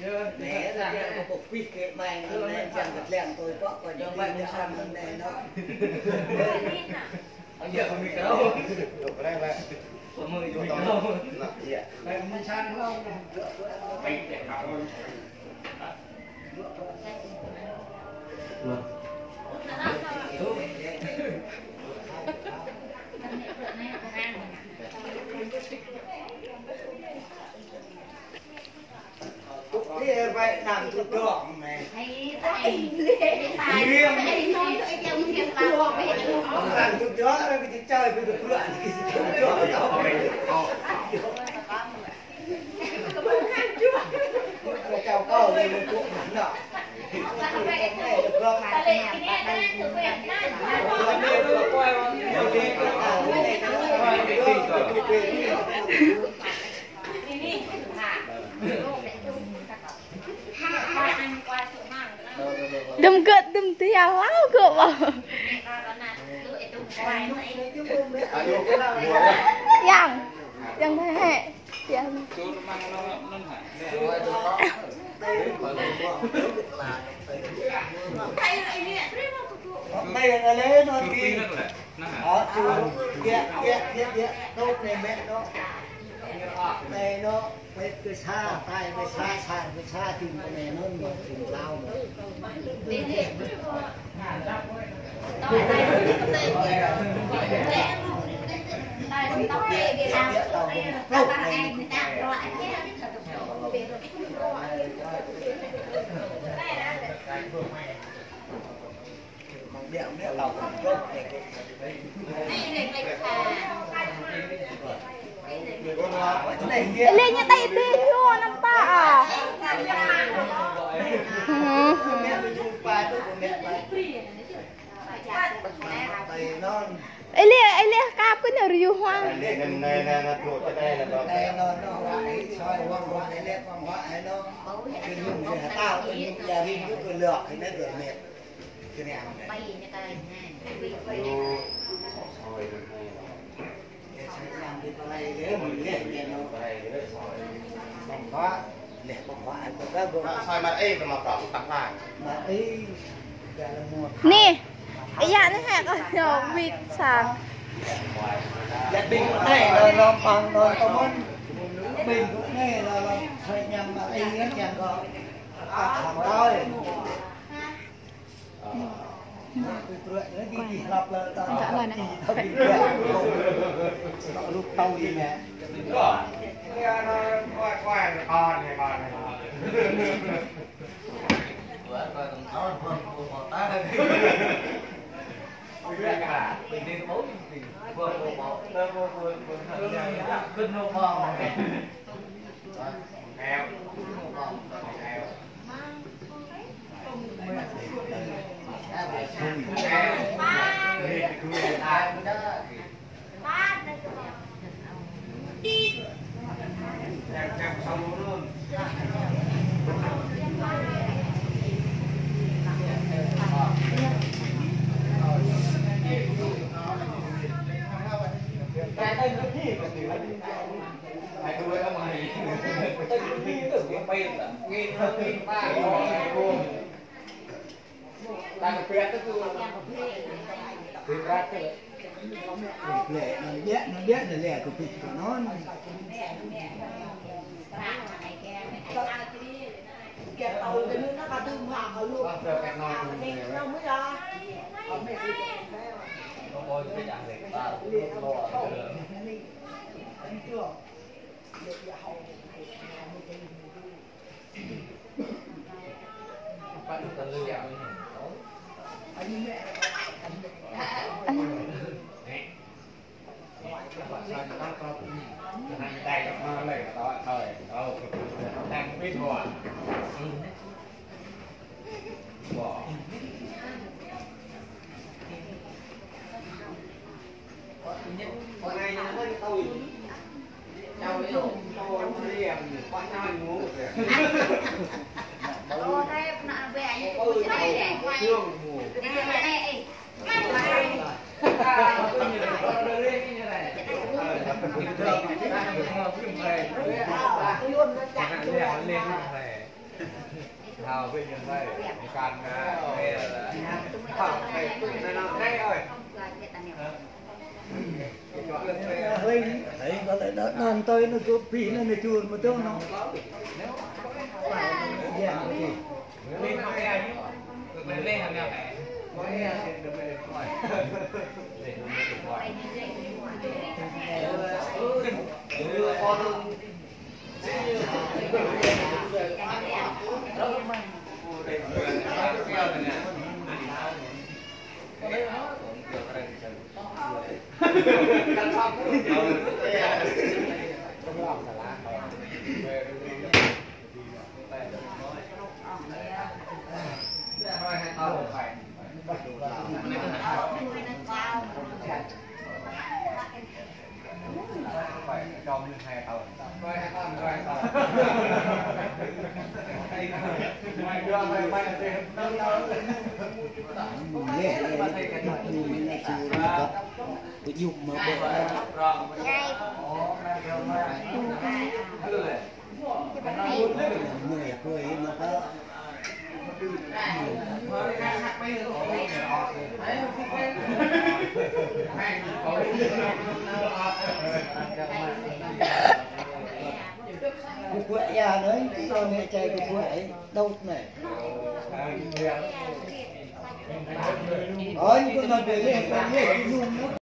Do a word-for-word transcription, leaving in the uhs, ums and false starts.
Nè, ta kiăng kơ pơpŭ pih kơ mai anŭn nè, kiăng kơ tlăng tui pŏk kơ jơ̆ng bai mơ̆ng sang anŭn nè, nô. Ơ, yơh, kơ mi kơ. Dŏ kơ anai lĕ. Pơmơi mi kơ. Nă, yơh. Bai mơ̆ng sang lŏ. Bai tĕ kơ. Đi, bai năm chục đô này. Đi, năm chục đô, cái gì chơi, cái gì bự, cái gì chơi. Đơ̆m gơ̆t đơ̆m tơyal hlâo gơ̆ ƀơ̆. Yang, yang thế hệ. Yang. Hôm nay là lễ non kì. Hă, ču, biă, biă, biă, biă, tŏk anai mĕ nô. Anai nô, pĕ kơ sa, tai kơ sa, sa kơ sa, čun kơ anai nô, nô, čun hlâo nô. Ê, lê ñu tơi bi hiu anăm ta à. Ê, lê, ê, lê, kap kơ ñu riu hua. Nè, ơ yă anai hĕ kơ ñu wĭt sang. Lĕ ƀing anai lŏ lŏm păng lŏm tơmơ̆n. Ƀing anai lŏ lŏm soi ñăm mă ih ngă kiăng kơ. Ăt hăng tơi. Hao với nhân đây, cam, à, nghe là, hao, đây, đây, đây, đây, ơi. Hơi, hơi có lẽ đó, non tôi nó cứ bị nó, nó chua một chỗ nó. Dạ, ok. Kơkuh ya anai, kơ mẹ trai kơkuh ai, đau anai. Ơi, kơ mẹ trai kơkuh ai, đau anai.